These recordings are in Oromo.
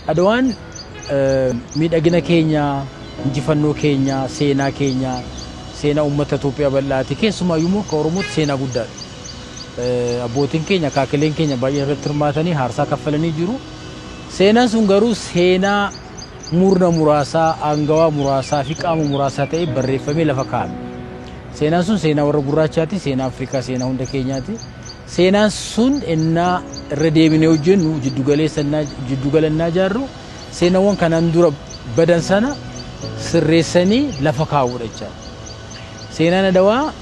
Adwaan miidhagina keenya, injifannoo keenya, seenaa keenya, seenaa uummata Itoophiyaa bal'aati. Keessumaayyuu immoo akka Oromootti seenaa guddaadha. Abbootiin keenya, akaakileen keenya baay'ee irratti hirmaatanii aarsaa kaffalanii jiru. Seenaan sun garuu seenaa murna muraasaa, aangawaa muraasaa fi qaama muraasaa ta'ee barreeffamee lafa kaa'ame. Seenaan sun seenaa warra gurraachaati, seenaa Afrikaa, seenaa hunda keenyaati. Seenaan sun ennaa irra deebinee hojjennu, jiddugala ennaa ijaarru, seenaawwan kanaan dura badan sana sirreessanii lafa kaa'uudha jechaadha. Seenaan Adawaa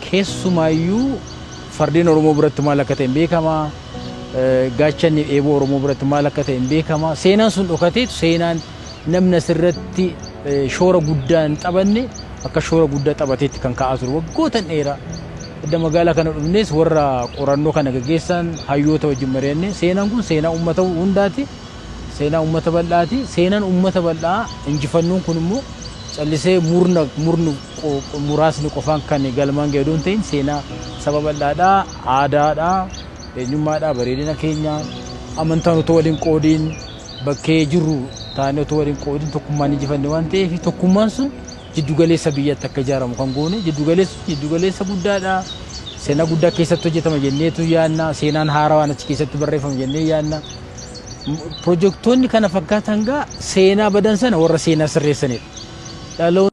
keessumaayyuu fardeen Oromoo biratti maal akka ta'e hin beekama. Gaachanni eeboo Oromoo biratti maal akka ta'e hin beekama. Seenaan sun dhokateetu seenaan namni asirratti shoora guddaa hin taphanne akka shoora guddaa taphateetti kan ka'aa ture waggoota dheeraa. Edda magaalaa kana dhufnes warra qorannoo kana gaggeessan hayyoota wajjin mari'annee, seenaan kun seenaa uummata hundaati. Seenaa uummata bal'aati. Seenaan uummata bal'aa, injifannoon kun immoo callisee murna murni muraasni qofaan kan galmaan ga'e odoo hin ta'in, seenaa saba bal'aadhaa, aadaadhaa, eenyummaadhaa, bareedina keenya, amantaan otoo waliin qoodiin, bakkee jirru taanee otoo waliin qoodiin tokkummaan injifanne waan ta'eef, tokkummaan sun jiddugaleessa biyyatti akka ijaaramu kan goone. Jiddugaleessi jiddugaleessa guddaadha. Seenaa guddaa keessatti hojjetama jenneetu yaadna. Seenaan haarawaan achi keessatti barreeffama jennee yaadna. Pirojektoonni kana fakkaatan gaa seenaa badan sana warra seenaa sirreessanidha. Dhaloonni